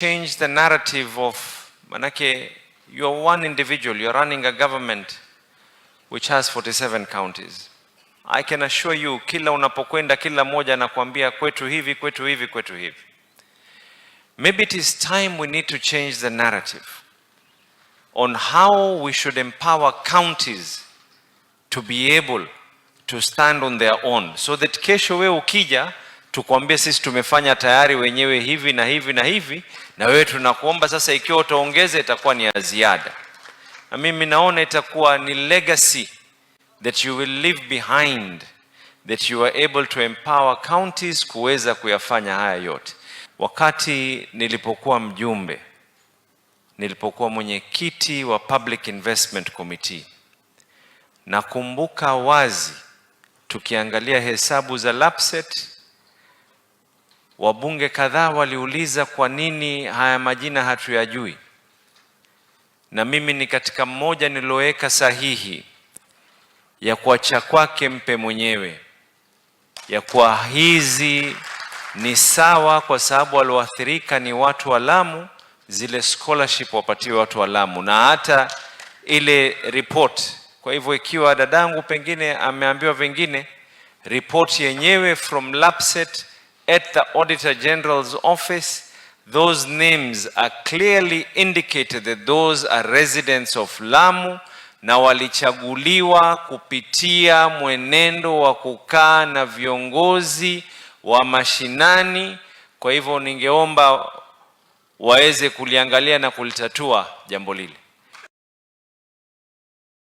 Change the narrative of, manake you are one individual, you are running a government which has 47 counties. I can assure you, kila unapokwenda, kila mmoja anakuambia kwetu hivi, kwetu hivi, kwetu hivi. Maybe it is time we need to change the narrative on how we should empower counties to be able to stand on their own, so that kesho wewe ukija tukwambie sisi tumefanya tayari wenyewe hivi na hivi na hivi, na wewe tunakuomba sasa, ikiwa utaongeza itakuwa ni ya ziada. Na mimi naona itakuwa ni legacy that you will leave behind, that you are able to empower counties kuweza kuyafanya haya yote. Wakati nilipokuwa mjumbe, nilipokuwa mwenyekiti wa Public Investment Committee, nakumbuka wazi tukiangalia hesabu za LAPSSET, wabunge kadhaa waliuliza kwa nini haya majina hatuyajui, na mimi ni katika mmoja nilioweka sahihi ya kuwa cha kwake mpe mwenyewe, ya kuwa hizi ni sawa, kwa sababu walioathirika ni watu wa Lamu, zile scholarship wapatiwe watu wa Lamu na hata ile report. Kwa hivyo ikiwa dadangu pengine ameambiwa vingine, report yenyewe from LAPSSET at the Auditor General's office, those names are clearly indicated that those are residents of Lamu na walichaguliwa kupitia mwenendo wa kukaa na viongozi wa mashinani. Kwa hivyo ningeomba waweze kuliangalia na kulitatua jambo lile.